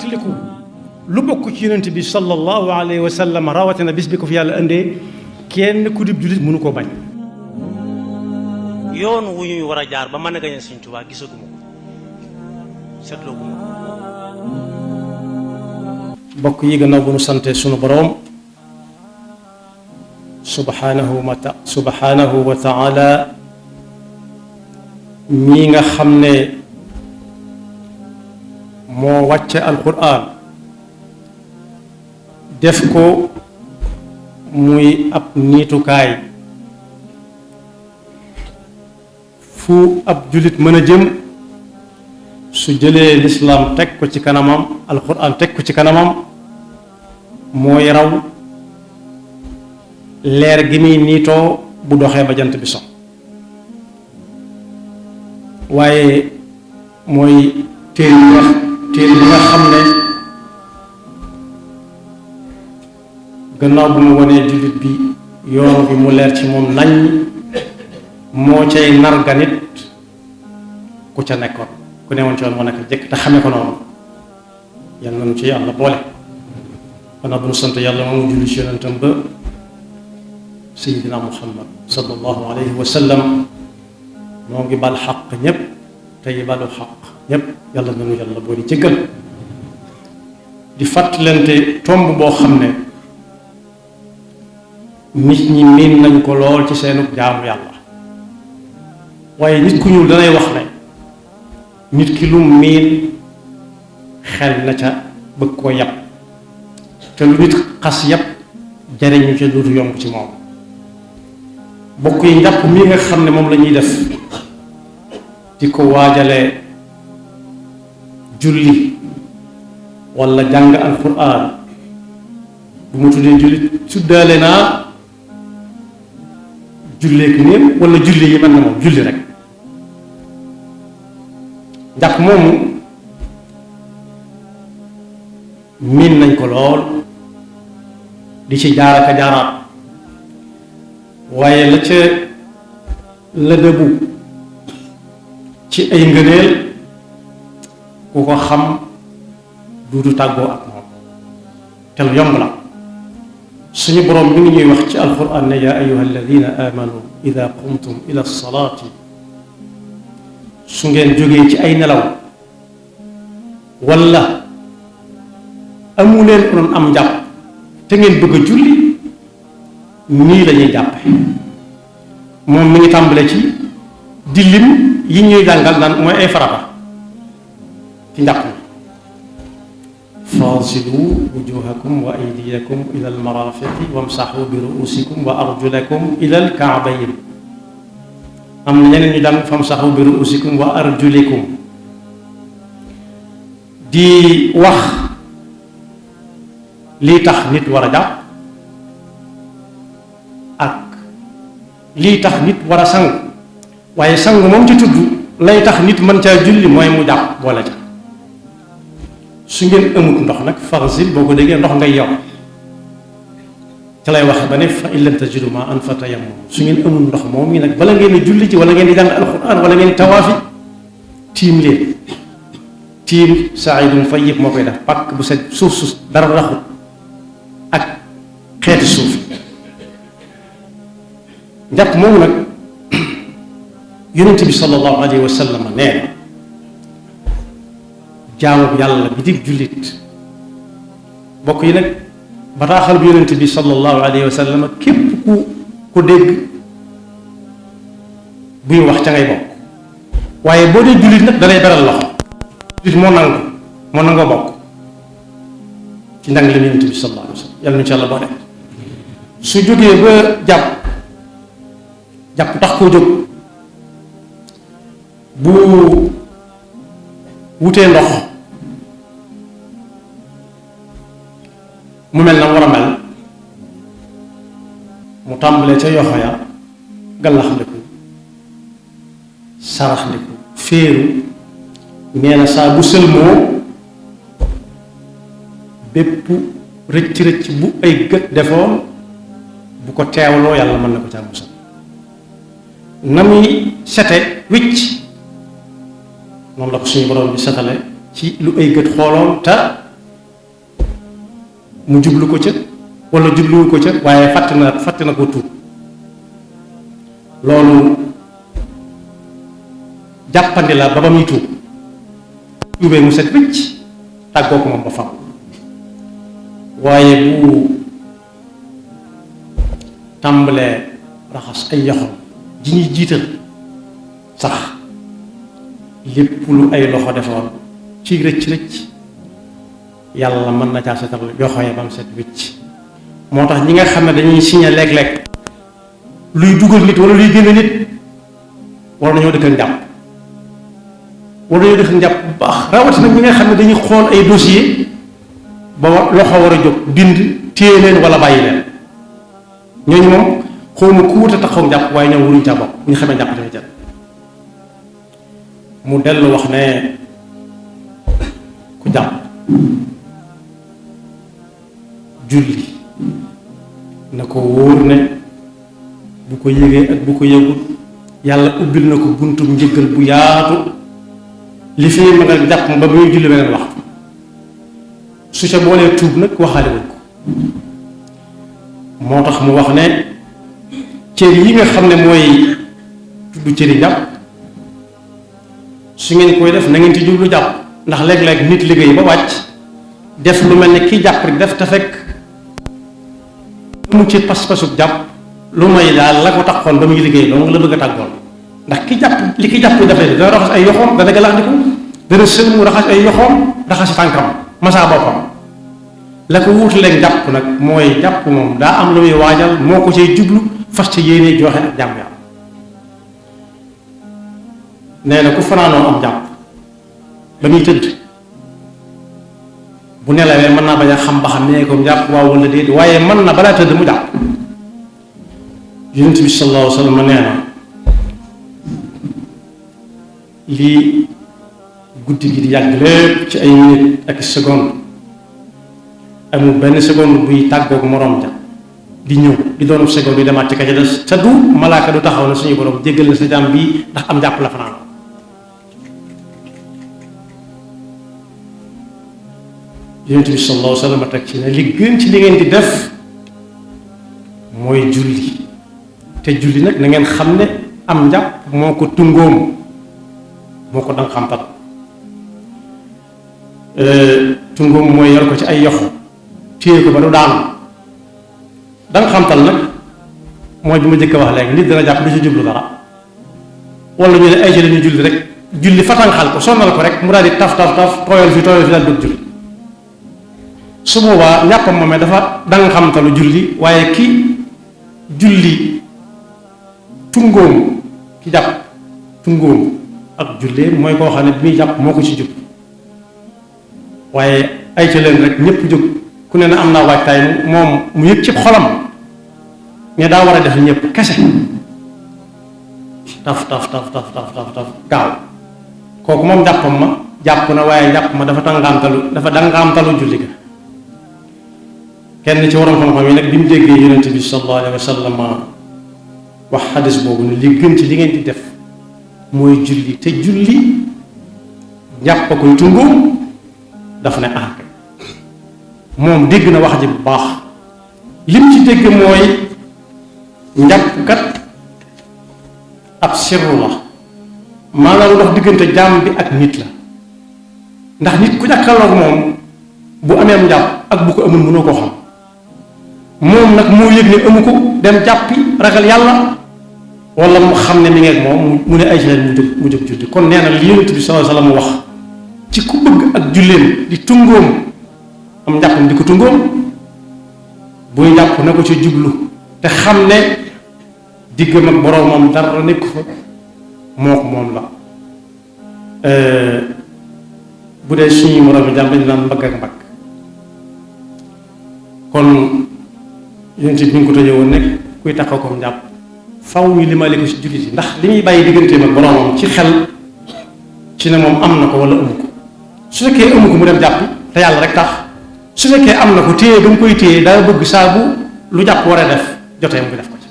fàttaliku lu bokk ci yonent bi sallallahu alayhi wa sallam rawatina bis bi ko fi yàlla indee kenn ku dib jullit mënu koo bañ. yoon wu ñuy war a jaar ba mën a gañe Sëñ Tuubaa gisaguma ko seetlooguma ko. mbokk yi gannaaw bu nu sante sunu boroom subhanahu wa taala mii nga xam ne moo wàcce alquran def ko muy ab niitukaay fu ab jullit mën a jëm su jëlee lislaam teg ko ci kanamam alquran teg ko ci kanamam mooy raw leer gi muy niitoo bu doxee ba jant bi so waaye mooy téere bi nga xam ne gannaaw bu mu wanee jullit bi yoon bi mu leer ci moom nañ moo cay narga nit ku ca nekkoon ku newoon ci yoon moo nekk jëkk te xame ko noonu yal nañu ci yàlla boole gannaaw bu nu sant yàlla moomu julli ci yonentam ba Seydina Muhammad sallallahu alayhi wa sallam moo ngi bal xaq ñépp tey balu xaq ñépp yàlla nañu yàlla boole jëggal di fàttalante tomb boo xam ne nit ñi miin nañ ko lool ci seenu jaamu yàlla waaye nit ku ñuul danay wax ne nit ki lu miin xel na ca bëgg koo yàpp te lu nit xas yàpp jariñu ca dootu yomb ci moom bokk yi njàpp mii nga xam ne moom la ñuy def di ko waajale julli walla jàng alquran bu mu tuddee julli tuddaale naa julleek néew walla julli yi mën na moom julli rek njàpp moomu miin nañ ko lool di ci jaar ak a jaaraat waaye la ca la dëbu ci ay ngëneel ku ko xam duudu tàggoo ak moom te lu yomb la suñu boroom mi ngi ñuy wax ci alquran ne yaa ayuha alladina amanu ida qumtum ila salaati su ngeen jógee ci ay nelaw walla amu leen doon am njàpp te ngeen bëgg a julli nii lañuy jàppe moom mi ngi tàmbale ci di lim yi ñuy jàngal naan mooy ay farata ci njàpp mi faasilu wujuhakum wa aydiyakum ila almarafiqi wamsaxu bi ruusikum wa arjulakum ila alkaabayn am na ñeneen ñu jàng famsaxu bi ruusikum wa arjulikum di wax lii tax nit war a jàpp ak lii tax nit war a sang waaye sang moom ci tudd lay tax nit mën caa julli mooy mu jàpp boole ca su ngeen amut ndox nag farsil boo ko déggee ndox ngay yow ca lay wax ba ne fa in lam tajidu maa'an fatayammamu su ngeen amul ndox moom yi nag bala ngeen di julli ci wala ngeen di jàng alquran wala ngeen di tawaafi tiim leen tiim saa'idun tayyib moo koy def pàkk bu set suuf su dara raxut ak xeeti suuf njàpp moomu nag yonent bi sallallahu alayhi wa sallam nee na jaamu yàlla bi dig jullit bokk yi nag bataaxal bi yonent bi sallallahu alayhi wa sallam képp ku dégg buy wax ca ngay bokk waaye boo dee jullit nag dalay beral loxo jullit moo nangoo bokk ci ndang la yonent bi sallallahu alayhi wa sallam yàlla nu ci yàlla boo def su jógee ba jàpp tax koo jóg bu wutee ndox mu mel na war a mel mu tàmbalee ca yoxo ya gallaxndiku saraxndiku féeru nee na saa bu sëlmoo bépp rëcc bu ay gët defoon bu ko teewloo yàlla mën na ko ca musal na muy sete wicc noonu la ko suñu borom bi setale ci lu ay gët xooloon te mu jublu ko ca wala jubluwu ko ca waaye fàtte na ko tuub loolu jàppandi la ba muy tuub tuubee mu set wicc tàggoo ko moom ba fam waaye bu tàmbalee raxas ay yoxam ji ñuy jiital sax lépp lu ay loxo defoon ci rëcc yàlla mën na caa setal yoxo ya ba mu set wicc moo tax ñi nga xam ne dañuy signé léeg-léeg luy dugal nit wala luy génne nit war nañoo dëkk ak njàpp war nañoo dëkk ak njàpp bu baax rawatina ñi nga xam ne dañuy xool ay dossier ba loxo war a jóg bind téye leen wala bàyyi leen ñooñu moom xawma ku wut a taxaw njàpp waaye ñoom waruñu caa bokk bu ñu xamee njàpp dafay jël mu dellu wax ne ku jàpp julli na ko wóor ne bu ko yëgee ak bu ko yëgul yàlla ubbil na ko buntum njëggal bu yaatu li fi ma nga jàpp ba muy julli beneen waxtu su ca boolee tuub nag waxaale wuñ ko moo tax mu wax ne cër yi nga xam ne mooy tudd cëri jàpp su ngeen koy def na ngeen ci jublu jàpp ndax léeg-léeg nit liggéey ba wàcc def lu mel ne kii jàpp rek def te fekk mu ci pas-pasub jàpp lu may daal la ko taxoon ba muy liggéey donc la bëgg a tàggoon ndax ki jàpp li ki jàpp dafay dana raxas ay yoxoom dana galaxndiku dana sël mu raxas ay yoxoom raxasi tànkam masaa boppam la ko wuutu leen jàpp nag mooy jàpp moom daa am lu muy waajal moo ko cay jublu fas ci yéene joxe ak jàmm yàlla nee na ku fanaanoo am jàpp ba muy tëdd bu nelawee mën naa bañ a xam ba xam nee ko jàpp waaw wala déet waaye mën na balaa tëdd mu jàpp yonent bi sallallahu alayhi wa sallam nee na lii guddi gi di yàgg lépp ci ay minute ak seconde amul benn seconde buy tàggoog moroom ja di ñëw di doonu seconde yi demaat ci ka ca des te du malaaka du taxaw na suñu borom jéggal na sa jàmm bii ndax am jàpp la fanaan yonent bi sallallahu alayhi wa sallam teg ci ne li gën ci li ngeen di def mooy julli te julli nag na ngeen xam ne am njàpp moo ko tungóom moo ko danga xamtal tungóom mooy yor ko ci ay yoxo téye ko ba du daanu danga xamtal nag mooy bi ma jëkk wax léegi nit dana jàpp du ci jublu dara wala ñu ne ay ci la ñu julli rek julli fatanxal ko sonnal ko rek mu daal di taf tooyal fi daal dugg julli su boobaa njàppam moomee dafa danga xamtalu julli waaye ki julli tungóom ki jàpp tungóom ak jullee mooy koo xam ne bi muy jàpp moo ko ci jub waaye ay ca leen rek ñépp jóg ku ne na am naa waajtaay moom mu yëg ci xolam ne daa war a def ñépp kese taf gaaw kooku moom jàppam ma jàpp na waaye jàpp ma dafa dangaamtalu julli ga kenn ci waroon xam-xam yi nag bi mu déggee yonent bi sallallahu alayhi wa sallam wax xadis boobu ne li gën ci li ngeen di def mooy julli te julli jàpp koy tungóom daf ne ah moom dégg na wax ji bu baax lim ci dégg mooy njàpp kat ab sirru la maanaam ndox diggante jaam bi ak nit la ndax nit ku jàkkaarloog moom bu ameem njàpp ak bu ko amul mënoo koo xam moom nag moo yëg ne amu ko dem jàppi ragal yàlla wala mu xam ne mi ngi ak moom mu ne ay ci leen mu jóg julli kon nee na li Yonent bi sallallahu alayhi wa sallam wax ci ku bëgg ak julleem di tungóom am njàppam di ko tungóom buy jàpp na ko ci jublu te xam ne diggam ak boroomam dara nekk fa moo ko moom la bu dee suñu moroom yi jàmm dañu naan mbagg ak mbagg kon Yonent bi ñu ko tëjee woon nekk kuy taxaw ko njàpp faw ñu limaale ko ci jullit yi ndax li muy bàyyi digganteem ak boroomam ci xel ci ne moom am na ko wala amu ko su fekkee amu ko mu dem jàppi te yàlla rek tax su fekkee am na ko téye ba mu koy téye daa bëgg saa bu lu jàpp war a def jotee mu def ko ci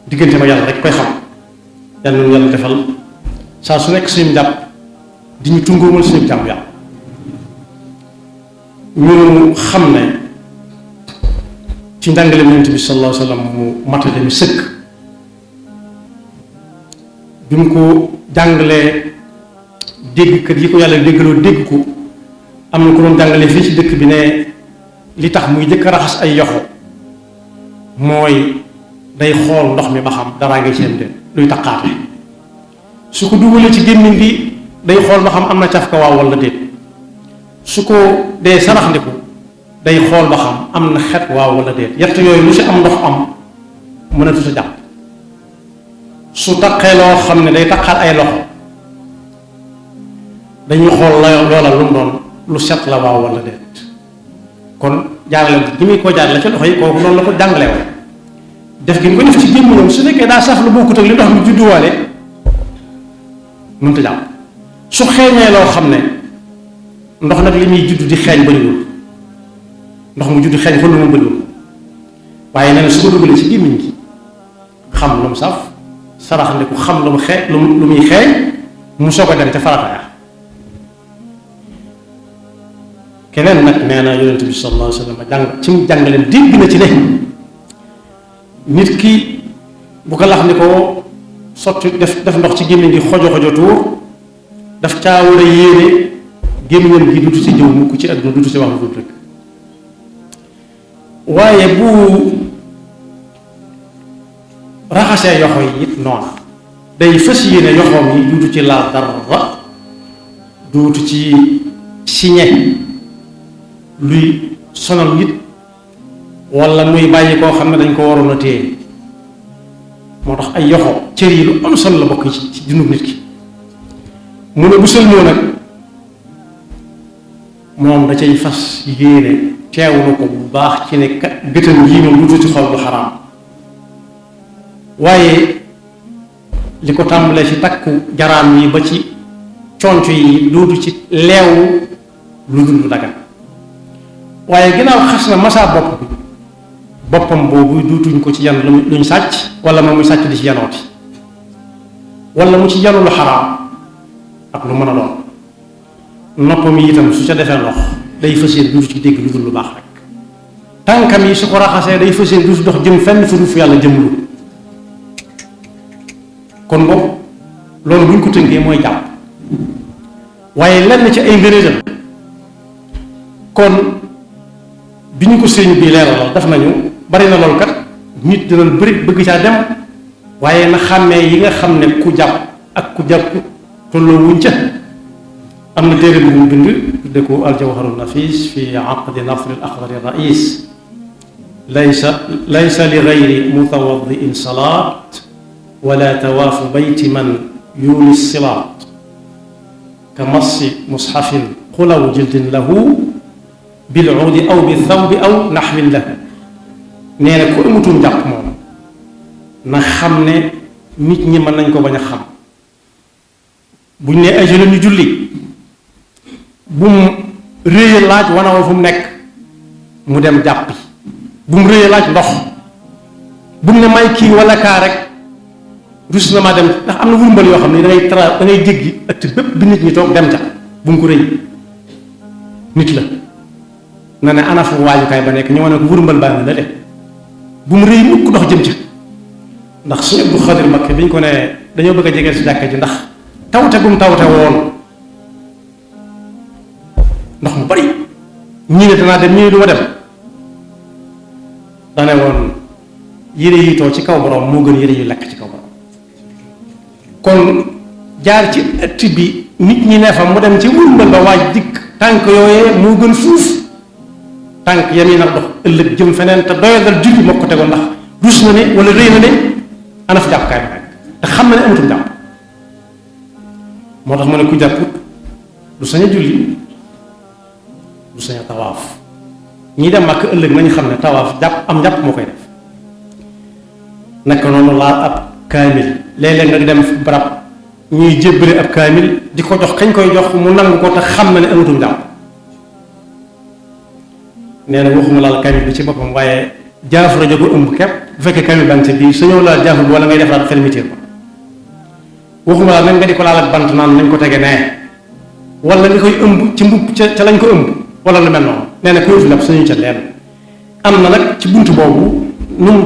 digganteem ak yàlla rek koy xam yàlla noonu yàlla defal saa su nekk suñu jàpp di ñu tungóomal suñu jàmm yàlla ñu xam ne ci njàngale Yonent bi sallallahu alayhi wa sallam mu matale mi sëkk bi mu ko jàngalee déggkat yi ko yàlla déggaloo dégg ko am na ko doon jàngale fii ci dëkk bi ne li tax muy jëkk raxas ay yoxo mooy day xool ndox mi ba xam daraa ngi ci am de luy taqaate su ko dugalee ci gémmiñ bi day xool ba xam am na caf ka waaw walla déet su ko dee saraxndiku day xool ba xam am na xet waaw walla déet yett yooyu lu ci am ndox am mënatu sa jàpp su taqee loo xam ne day taqaat ay loxo dañuy xool loola lu mu doon lu set la waaw walla déet kon jaarale gi muy koo jaarale ci loxo yi kooku noonu la ko jàngalee woon def gi mu ko def ci gémmiñam su nekkee daa saf lu bokkut ak li ndox mi judduwaale mënut a jàpp su xeeñee loo xam ne ndox nag li muy judd di xeeñ bëriwul ndox mu judd xeeñ fa lu mu bëriwul waaye nee na su ko dugalee ci gémmiñ gi xam lu mu saf saraxandiku xam lu mu lu muy xeeñ mu soog a dem ca farataaya keneen nag nee na yonent bi sallallahu alayhi wa sallam jàng ci mu jàngaleen dégg na ci ne nit ki bu ko lax ni ko sotti def ndox ci gémmiñ gi xojo tuur daf caa war a yéene gémmiñam gi dutu ci jëw mukk ci àdduna dutu ci wax lu dul rek waaye bu raxasee yoxo yi it noona day fas yéene yoxoom yi duutu ci laal dara duutu ci siñe luy sonal nit wala muy bàyyi koo xam ne dañ ko waroon a téye moo tax ay yoxo cër yi lu am solo la bokk ci dundub nit ki mu ne bu sëlmoo nag moom da cay fas yéene teewlu ko bu baax ci ne kat gëtëm yii moom duutu ci xol lu xaraam waaye li ko tàmbalee ci takku jaraam yi ba ci conc yi duutu ci leewu lu dul lu dagan waaye ginnaaw xas na masaa bopp bi boppam boobu duutuñ ko ci yan luñ sàcc wala moom muy sàcc di ci yanooti wala mu ci yanu lu xaraam ak lu mën a doon noppam yi itam su ca defee ndox day fas yéene duutu ci dégg lu dul lu baax rek tànkam yi su ko raxasee day fas yéene duutu dox jëm fenn fu fu yàlla jëmlu kon boog loolu buñ ko tënkee mooy jàpp waaye lenn ci ay ngëneelam kon bi ñu ko sëñ bi leeralal def nañu bari na loolu kat nit dina bëri bëgg caa dem waaye na xàmmee yi nga xam ne ku jàpp ak ku jàpp tolloo wuñ ca am na téere bu mu bind tudde ko aljawharu nafis fi aqdi nafri al axdari rais laysa li gayri mutawaddiin salaat wala tawaafu bayti man yuuni silaat ka massi mushafin xulaw jildin lahu bil uudi aw bi thawbi aw naxwin lahu nee na ku amutum njàpp moom na xam ne nit ñi mën nañ ko bañ a xam buñ ne ay jeunes ñu julli bu mu réye laaj wana wa fu mu nekk mu dem jàppi bu mu réye laaj ndox bu mu ne may kii wala kaa rek rus na maa dem ndax am na wurmbal yoo xam ne da ngay jéggi ëtt bépp bi nit ñi toog dem ca bu mu ko rëy nit la na ne ana fu waajukaay ba nekk ñu wane ko wurmbal baa ngi la de bu mu rëy mukk dox jëm ca ndax suñu Abdu Xaadir Mbakke bi ñu ko ne dañoo bëgg a jegeel si jàkka ji ndax tawte gum tawte woon ndox mu bari ñii ne danaa dem ñii ne du ma dem dane woon yére yi too ci kaw borom moo gën yére yu lekk ci kaw borom kon jaar ci ëtt bi nit ñi ne fa mu dem ci wurmbal ba waaj dikk tànk yooyee moo gën fuuf tànk yam yi nag dox ëllëg jëm feneen te doyadal julli moo ko tegoon ndax dus na ne wala rëy na ne ana fa jàppukaay ba nekk te xam na ne amatum jàpp moo tax mu ne ku jàpput du sañ a julli du sañ a tawaaf ñi dem Makka ëllëg nañu xam ne tawaaf jàpp am jàpp moo koy def naka noonu laal ab kaamil léeg-léeg nga dem barab ñuy jébbale ab kaamil di ko jox kañ koy jox mu nangu ko te xam na ne amatum jàpp nee na waxuma laal kaamil bi ci boppam waaye jaafara jógu ëmb képp bu fekkee kaamil baa ngi sa biir sa ñëw laal jaafar bi wala ngay defaraat fermeture ba waxuma laal nag nga di ko laal ak bant naan nañ ko tege nee wala nga koy ëmb ci mbubb ca lañ ko ëmb wala lu mel noonu nee na ko yóotu lab sañu ca leen am na nag ci buntu boobu nu mu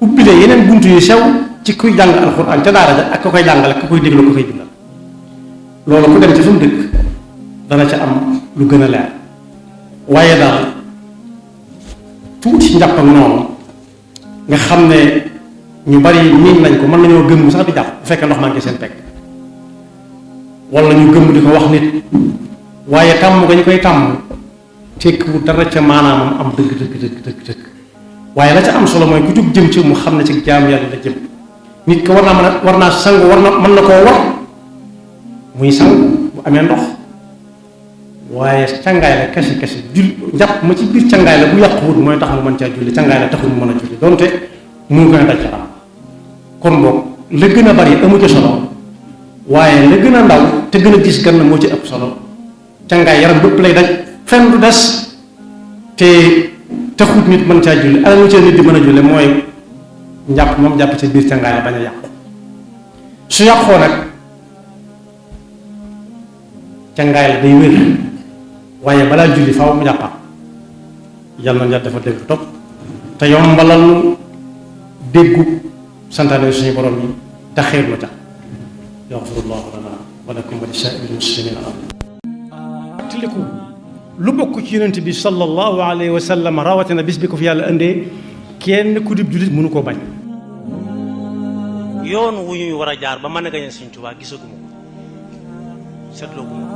ubbilee yeneen buntu yu sew ci kuy jàng alxuraan ca daara ja ak ka koy jàngale ka koy déglu ka koy bindal loolu ku dem ci fa mu dëkk dana ca am lu gën a leer waaye daal tuuti njàpp ak noonu nga xam ne ñu bari miin nañ ko mën nañoo gëmm sax di jàpp bu fekkee ndox maa ngi seen pegg wala ñu gëmm di ko wax nit waaye tàmm nga ñu koy tàmm tekkiwu dara ca maanaamam am dëgg waaye la ca am solo mooy ku jóg jëm ci mu xam ne ci jaam yàlla la jëm nit ko war naa sangu mën na koo war muy sangu bu amee ndox waaye cangaay la kese njàpp ma ci biir cangaay la bu yàquwut mooy tax mu mën caa julli cangaay la taxul mu mën a julli donte mu ngi koy daj yaram kon boog la gën a bari amu ci solo waaye la gën a ndaw te gën a gis gann moo ci ëpp solo cangaay yaram bépp lay daj fenn du des te taxut nit mën caa julli ala mu cee nit di mën a julli mooy njàpp moom jàpp ci biir cangaay la bañ a yàqu su yàqoo nag cangaay la day wér waaye balaa julli faaw mu jàppaat yàlla na dafa dégg topp te yombalal déggu santaane suñu borom yi te xeer lu tax yaxfirullahu lana wa lakum wa li saa'iril muslimina fàttaliku lu bokk ci yonent bi sallallahu alayhi wa sallam rawatina bis bi ko fi yàlla indee kenn ku dib jullit mënu koo bañ. yoon wu ñuy war a jaar ba mën a gañe Sëñ Tuubaa gisaguma ko seetloo guma